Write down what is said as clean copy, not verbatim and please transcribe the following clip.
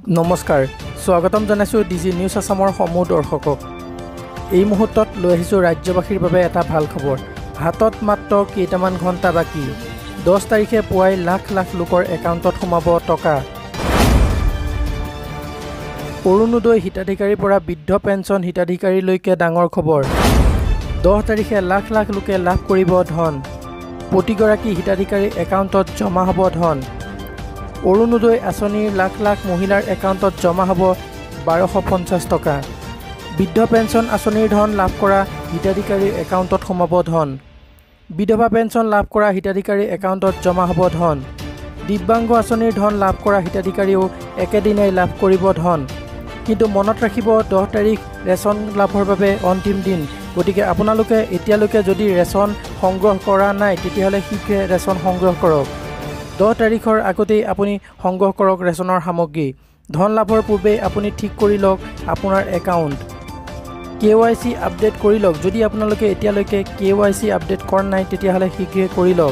নমস্কাৰ, স্বাগতম জনাইছোঁ ডি জি নিউজ আছামৰ সমূহ দৰ্শকক। এই মুহূৰ্তত লৈ আহিছোঁ ৰাজ্যবাসীৰ বাবে এটা ভাল খবৰ। হাতত মাত্ৰ কেইটামান ঘণ্টা বাকী। 10 তাৰিখে পুৱাই লাখ লাখ লোকৰ একাউণ্টত সোমাব টকা। অৰুণোদয় হিতাধিকাৰীৰ পৰা বৃদ্ধ পেঞ্চন হিতাধিকাৰীলৈকে ডাঙৰ খবৰ। 10 তাৰিখে লাখ লাখ লোকে লাভ কৰিব ধন। প্ৰতিগৰাকী হিতাধিকাৰীৰ একাউণ্টত জমা হ'ব ধন। অৰুণোদয় আঁচনিৰ লাখ লাখ মহিলাৰ একাউণ্টত জমা হ'ব 1250 টকা। বৃদ্ধ পেঞ্চন আঁচনিৰ ধন লাভ কৰা হিতাধিকাৰীৰ একাউণ্টত সোমাব ধন। বিধৱা পেঞ্চন লাভ কৰা হিতাধিকাৰীৰ একাউণ্টত জমা হ'ব ধন। দিব্যাংগ আঁচনিৰ ধন লাভ কৰা হিতাধিকাৰীয়েও একেদিনাই লাভ কৰিব ধন। কিন্তু মনত ৰাখিব, 10 তাৰিখ ৰেচন লাভৰ বাবে অন্তিম দিন। গতিকে আপোনালোকে এতিয়ালৈকে যদি ৰেচন সংগ্ৰহ কৰা নাই, তেতিয়াহ'লে শীঘ্ৰে ৰেচন সংগ্ৰহ কৰক। 10 তাৰিখৰ আগতেই আপুনি সংগ্ৰহ কৰক ৰেচনৰ সামগ্ৰী। ধন লাভৰ পূৰ্বেই আপুনি ঠিক কৰি লওক আপোনাৰ একাউণ্ট। কেৱাইচি আপডেট কৰি লওক। যদি আপোনালোকে এতিয়ালৈকে কেৱাইচি আপডেট কৰা নাই, তেতিয়াহ'লে শীঘ্ৰে কৰি লওক।